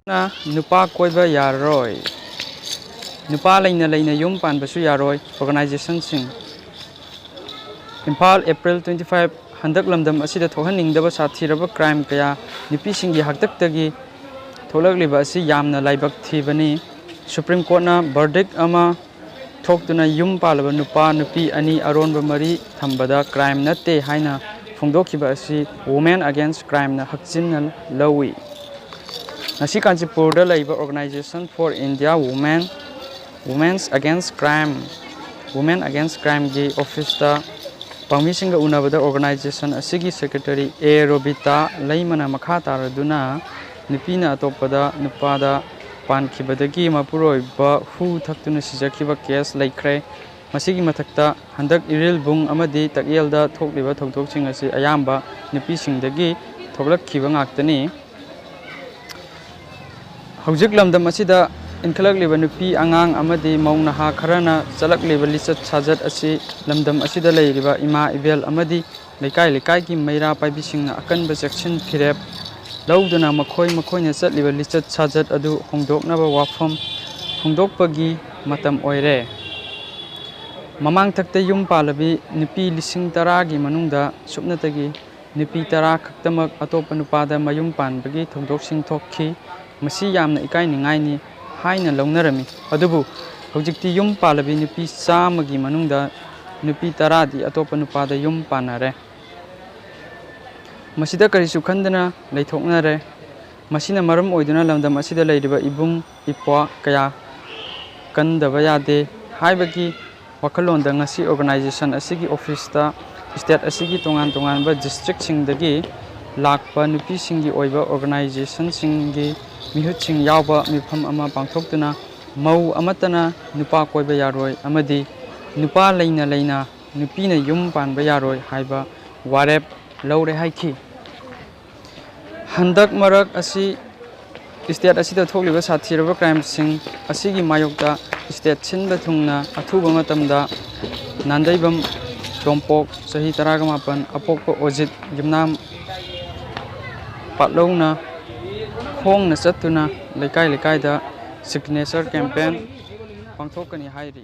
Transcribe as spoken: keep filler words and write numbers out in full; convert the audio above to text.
ꯅꯨꯄꯥ ꯀꯣꯏꯕ ꯌꯥꯔꯔꯣꯏ, ꯅꯨꯄꯥ ꯂꯩꯅ ꯂꯩꯅ ꯌꯨꯝ ꯄꯥꯟꯕꯁꯨ ꯌꯥꯔꯣꯏ, organizationꯁꯤꯡ꯫ ꯏꯝꯐꯥꯜ, April twenty five, ꯍꯟꯗꯛ ꯂꯝꯗꯝ ꯑꯁꯤꯗ ꯊꯣꯛꯍꯟꯅꯤꯡꯗꯕ ꯁꯥꯊꯤꯔꯕ crime ꯀꯌꯥ ꯅꯨꯄꯤꯁꯤꯡꯒꯤ ꯍꯥꯛꯇꯛꯇꯒꯤ ꯊꯣꯛꯂꯛꯂꯤꯕ ꯑꯁꯤ ꯌꯥꯝꯅ ꯂꯥꯏꯕꯛ ꯊꯤꯕꯅꯤ꯫ Supreme Courtꯅ verdict ꯑꯃ ꯊꯣꯛꯇꯨꯅ ꯌꯨꯝ ꯄꯥꯜꯂꯕ ꯅꯨꯄꯥ ꯅꯨꯄꯤ ꯑꯅꯤ ꯑꯔꯣꯟꯕ ꯃꯔꯤ ꯊꯝꯕꯗ crime ꯅꯠꯇꯦ ꯍꯥꯏꯅ ꯐꯣꯡꯗꯣꯛꯈꯤꯕ ꯑꯁꯤ Women Against Crimeꯅ ꯍꯛꯆꯤꯟꯅ ꯂꯧꯏ꯫ ꯉꯁꯤ ꯀꯥꯟꯆꯤꯄꯨꯔꯗ ꯂꯩꯕ Organisation for India Women, Women's Against Crime, Women Against Crimeꯒꯤ officeꯇ ꯄꯥꯎꯃꯤꯁꯤꯡꯒ ꯎꯅꯕꯗ organization ꯑꯁꯤꯒꯤ secretary A ꯔꯣꯕꯤꯇꯥ ꯂꯩꯃꯅ ꯃꯈꯥ ꯇꯥꯔꯗꯨꯅ ꯅꯨꯄꯤꯅ ꯑꯇꯣꯞꯄꯗ ꯅꯨꯄꯥꯗ ꯄꯥꯟꯈꯤꯕꯗꯒꯤ ꯃꯄꯨꯔꯣꯏꯕ ꯍꯨ ꯊꯛꯇꯨꯅ ꯁꯤꯖꯈꯤꯕ case ꯂꯩꯈ꯭ꯔꯦ꯫ ꯃꯁꯤꯒꯤ ꯃꯊꯛꯇ ꯍꯟꯗꯛ ꯏꯔꯤꯜꯕꯨꯡ ꯑꯃꯗꯤ ꯇꯛꯌꯦꯜꯗ ꯊꯣꯛꯂꯤꯕ ꯊꯧꯗꯣꯛꯁꯤꯡ ꯑꯁꯤ ꯑꯌꯥꯝꯕ ꯅꯨꯄꯤꯁꯤꯡꯗꯒꯤ ꯊꯣꯛꯂꯛꯈꯤꯕ ꯉꯥꯛꯇꯅꯤ꯫ ꯍꯧꯖꯤꯛ ꯂꯝꯗꯝ ꯑꯁꯤꯗ ꯏꯟꯈꯠꯂꯛꯂꯤꯕ ꯅꯨꯄꯤ ꯑꯉꯥꯡ ꯑꯃꯗꯤ ꯃꯧ ꯅꯍꯥ ꯈꯔꯅ ꯆꯠꯂꯛꯂꯤꯕ ꯂꯤꯆꯠ ꯁꯥꯖꯠ ꯑꯁꯤ ꯂꯝꯗꯝ ꯑꯁꯤꯗ ꯂꯩꯔꯤꯕ ꯏꯃꯥ ꯏꯕꯦꯜ ꯑꯃꯗꯤ ꯂꯩꯀꯥꯏ ꯂꯩꯀꯥꯏꯒꯤ ꯃꯩꯔꯥ ꯄꯥꯏꯕꯤꯁꯤꯡꯅ ꯑꯀꯟꯕ ꯆꯦꯛꯁꯤꯟ ꯐꯤꯔꯦꯞ ꯂꯧꯗꯨꯅ ꯃꯈꯣꯏ ꯃꯈꯣꯏꯅ ꯆꯠꯂꯤꯕ ꯂꯤꯆꯠ ꯁꯥꯖꯠ ꯑꯗꯨ ꯍꯣꯡꯗꯣꯛꯅꯕ ꯋꯥꯐꯝ ꯐꯣꯡꯗꯣꯛꯄꯒꯤ ꯃꯇꯝ ꯑꯣꯏꯔꯦ꯫ ꯃꯃꯥꯡꯊꯛꯇ ꯌꯨꯝ ꯄꯥꯜꯂꯕꯤ ꯅꯨꯄꯤ ꯂꯤꯁꯤꯡ ꯇꯔꯥꯒꯤ ꯃꯅꯨꯡꯗ ꯁꯨꯞꯅꯇꯒꯤ ꯅꯨꯄꯤ ꯇꯔꯥ ꯈꯛꯇꯃꯛ ꯑꯇꯣꯞꯄ ꯅꯨꯄꯥꯗ ꯃꯌꯨꯝ ꯄꯥꯟꯕꯒꯤ ꯊꯧꯗꯣꯛꯁꯤꯡ ꯊꯣꯛꯈꯤ꯫ ꯃꯁꯤ ꯌꯥꯝꯅ ꯏꯀꯥꯏꯅꯤꯡꯉꯥꯏꯅꯤ ꯍꯥꯏꯅ ꯂꯧꯅꯔꯝꯃꯤ꯫ ꯑꯗꯨꯕꯨ ꯍꯧꯖꯤꯛꯇꯤ ꯌꯨꯝ ꯄꯥꯜꯂꯕꯤ ꯅꯨꯄꯤ ꯆꯥꯝꯃꯒꯤ ꯃꯅꯨꯡꯗ ꯅꯨꯄꯤ ꯇꯔꯥꯗꯤ ꯑꯇꯣꯞꯄ ꯅꯨꯄꯥꯗ ꯌꯨꯝ ꯄꯥꯟꯅꯔꯦ꯫ ꯃꯁꯤꯗ ꯀꯔꯤꯁꯨ ꯈꯟꯗꯅ ꯂꯩꯊꯣꯛꯅꯔꯦ꯫ ꯃꯁꯤꯅ ꯃꯔꯝ ꯑꯣꯏꯗꯨꯅ ꯂꯝꯗꯝ ꯑꯁꯤꯗ ꯂꯩꯔꯤꯕ ꯏꯕꯨꯡ ꯏꯄ꯭ꯋꯥ ꯀꯌꯥ ꯀꯟꯗꯕ ꯌꯥꯗꯦ ꯍꯥꯏꯕꯒꯤ ꯋꯥꯈꯜꯂꯣꯟꯗ ꯉꯁꯤ organization ꯑꯁꯤꯒꯤ officeꯇ state ꯑꯁꯤꯒꯤ ꯇꯣꯉꯥꯟ ꯇꯣꯉꯥꯟꯕ districtꯁꯤꯡꯗꯒꯤ ꯂꯥꯛꯄ ꯅꯨꯄꯤꯁꯤꯡꯒꯤ ꯑꯣꯏꯕ organizationꯁꯤꯡꯒꯤ ꯃꯤꯍꯨꯠꯁꯤꯡ ꯌꯥꯎꯕ ꯃꯤꯐꯝ ꯑꯃ ꯄꯥꯡꯊꯣꯛꯇꯨꯅ ꯃꯧ ꯑꯃꯠꯇꯅ ꯅꯨꯄꯥ ꯀꯣꯏꯕ ꯌꯥꯔꯣꯏ ꯑꯃꯗꯤ ꯅꯨꯄꯥ ꯂꯩꯅ ꯂꯩꯅ ꯅꯨꯄꯤꯅ ꯌꯨꯝ ꯄꯥꯟꯕ ꯌꯥꯔꯣꯏ ꯍꯥꯏꯕ ꯋꯥꯔꯦꯞ ꯂꯧꯔꯦ ꯍꯥꯏꯈꯤ꯫ ꯍꯟꯗꯛ ꯃꯔꯛ ꯑꯁꯤ state ꯑꯁꯤꯗ ꯊꯣꯛꯂꯤꯕ ꯁꯥꯊꯤꯔꯕ crimeꯁꯤꯡ ꯑꯁꯤꯒꯤ ꯃꯥꯌꯣꯛꯇ state ꯁꯤꯟꯕ ꯊꯨꯡꯅ ꯑꯊꯨꯕ ꯃꯇꯝꯗ ꯅꯥꯟꯗꯩꯕꯝ ꯇꯣꯝꯄꯣꯛ, ꯆꯍꯤ ꯇꯔꯥꯒ ꯃꯥꯄꯟ, ꯑꯄꯣꯛꯄ ꯑꯣꯖꯤꯠ, ꯌꯨꯝꯅꯥꯝ ꯄꯥꯠꯂꯧꯅ ꯈꯣꯡꯅ ꯆꯠꯇꯨꯅ ꯂꯩꯀꯥꯏ ꯂꯩꯀꯥꯏꯗ signature campaign ꯄꯥꯡꯊꯣꯛꯀꯅꯤ ꯍꯥꯏꯔꯤ꯫